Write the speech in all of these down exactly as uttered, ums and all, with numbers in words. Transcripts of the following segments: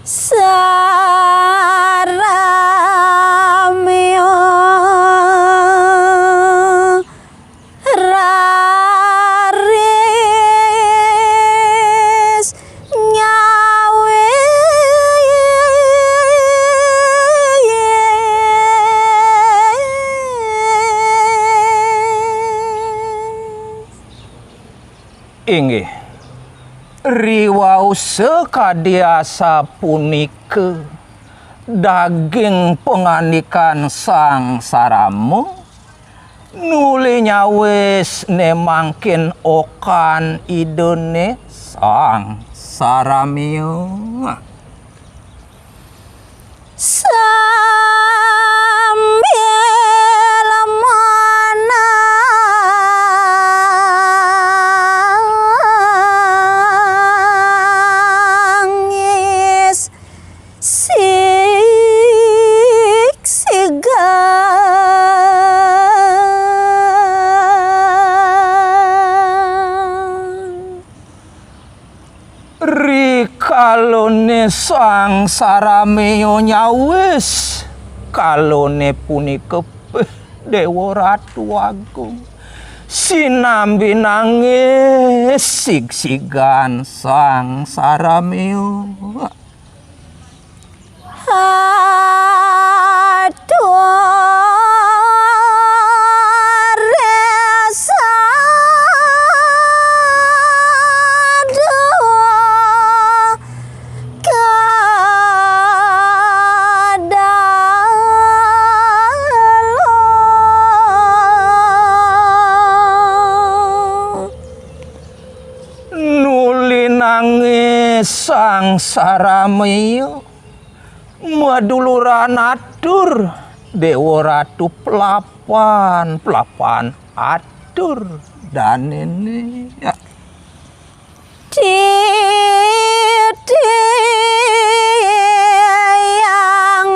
Saramya raris nyawis. Inggih, riwau sakadi asapunika daging pangandikan Sang Sarama, nuli nyawis né mangkin okan idané Sang Saramya. Sambil menangis sigsigan. Rikalané Sang Saramya nyawis kalané punika, Déwa Ratu Agung, sinambi nangis sigsigan Sang Saramya. Aduh, rasa aduh, kadalo. Nuli nangis Sang Saramya. Maduluran atur, Déwa Ratu, pelapan, pelapan atur danéné. Titiang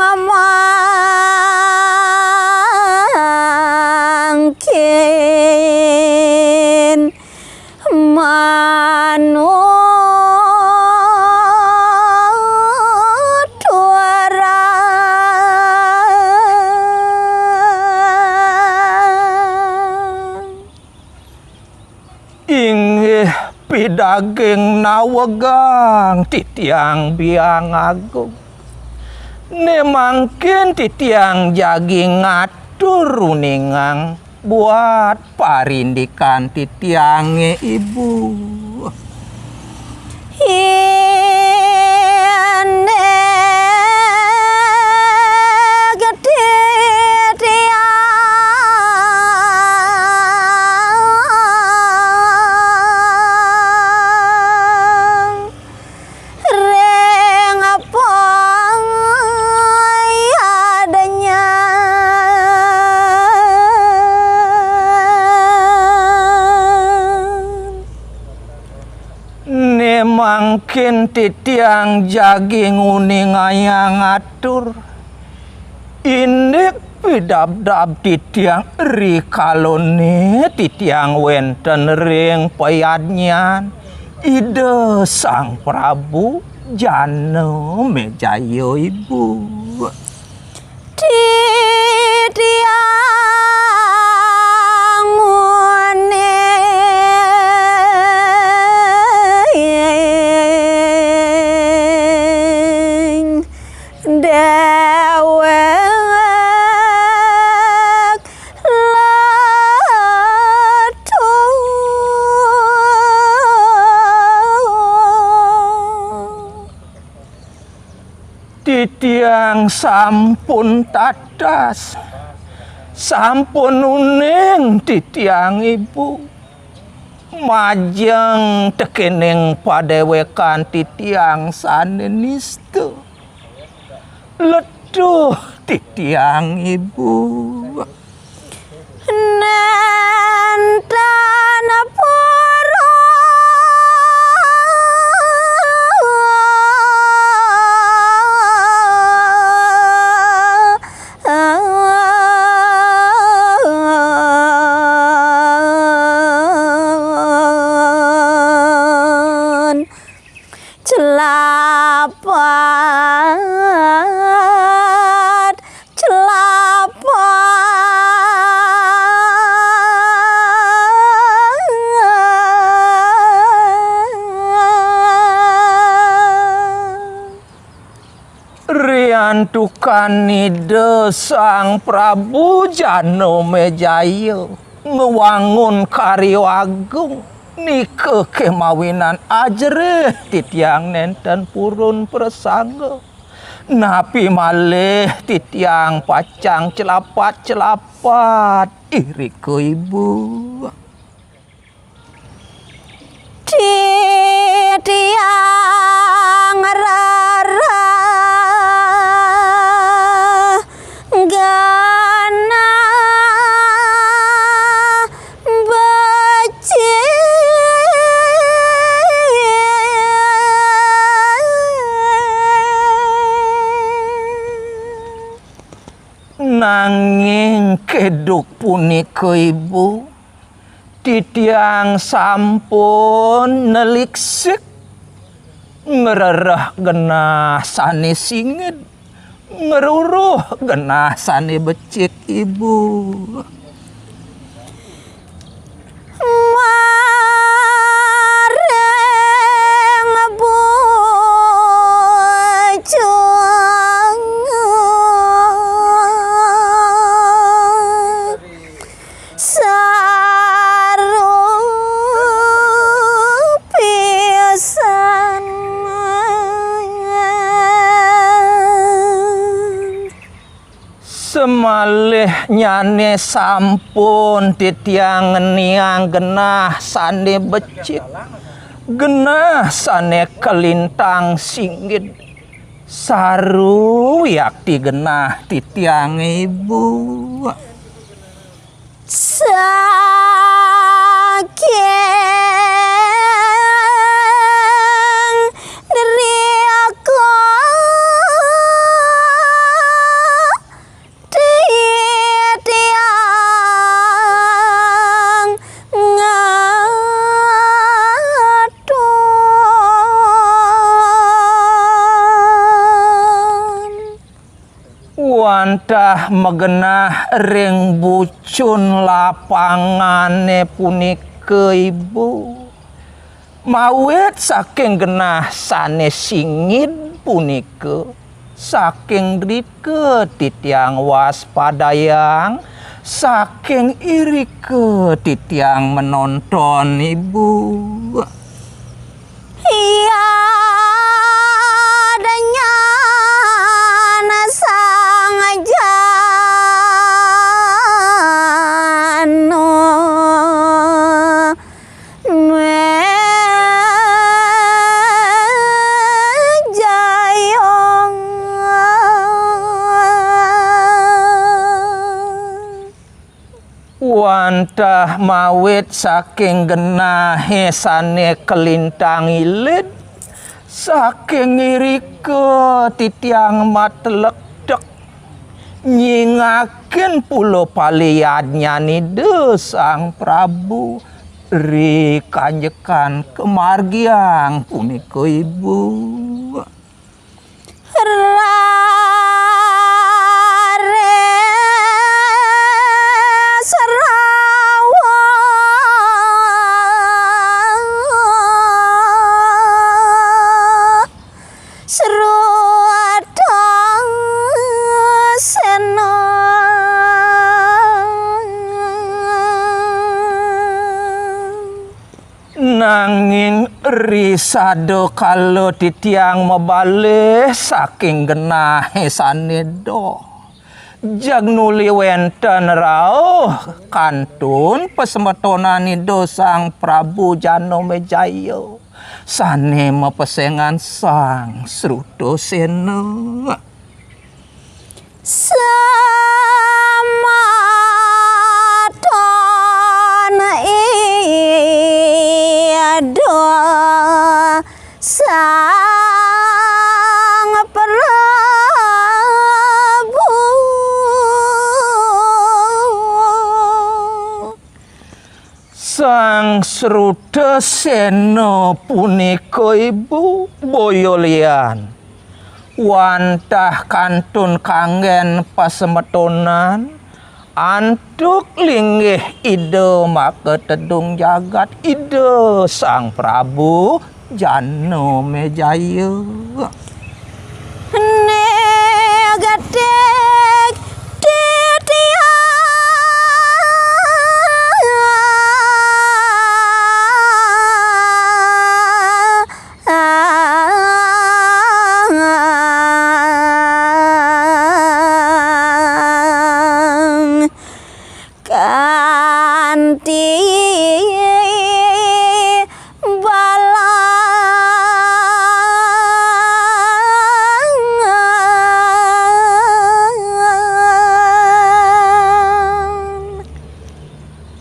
mangkin manuturan. Inggih pidaging nawegang titiang Biang Agung. Né mangkin titiang jagi ngatur uningang buat parindikan titiangé, Ibu. Indik titiang ring payadnya. Né mangkin titiang jagi nguningayang atur. Indik pidabdab titiang rikalané titiang wénten ring payadnyan Ida Sang Prabu Janamejaya, Ibu. Titiang uning Déwék letu. Titiang sampun tatas, sampun uning titiang, Ibu. Majeng tekening padéwékan titiang sané nista. Letuh titiang, Ibu. Nénten purun. Celapat, celapat. Riantukan Ida Sang Prabu Janamejaya ngwangun karya agung, nika kémawinan ajerih titiang nénten purun prasangga. Napi malih titiang pacang celapat-celapat irika, Ibu? Titiang rereh genah becik. Nanging keduk punika, Ibu, titiang sampun neliksik ngrereh genah sané singid, ngruruh genah sané becik, Ibu. Maring bujung saru pisan. Semalihnyané sampun titiang ngeniang genah sané becik, genah sané kalintang singid, saru wiakti genah titiang, Ibu. Saking drika titiang ngatun. Wantah magenah ring bucun lapangané punika, Ibu. Mawit saking genah sané singid punika, saking drika titiang waspadayang, saking irika titiang menonton, Ibu. Iya danyan sang janu mejayong. Wantah mawit saking genahé sané kalintang ilid, saking irika titiang matelektek nyingakin pula paliadnyan Ida Sang Prabu ri kanjekan kamargiang punika, Ibu. Raris rawuh sruta. Ri sada kala titiang mabalih saking genahé sané doh. Jag nuli wénten rauh kantun pasemetonan Ida Sang Prabu Janaméjaya sané mapesengan Sang Srutasena. Semeton Ida Sang Prabu. Sang Srutasena punika, Ibu, boya lian wantah kantun kanggén pasemetonan antuk linggih Ida Makatedung Jagat, Ida Sang Prabu Janaméjaya. Negatif titiang kanti balang.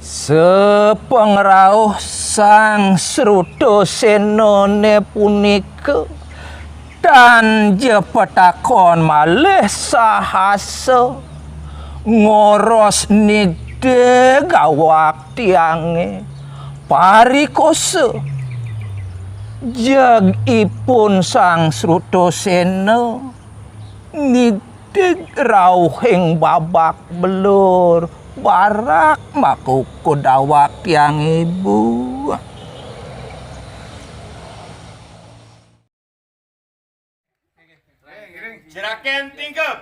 Sapangrauh Sang Srutasena né punika, tan ja patakon malih sahasa ngoros nigdig awak tiangé parikosa. Jeg ipun Sang Srutasena nigdig rauhing babak belur barak makukud awak tiangé, Ibu. Jeraken tingkep.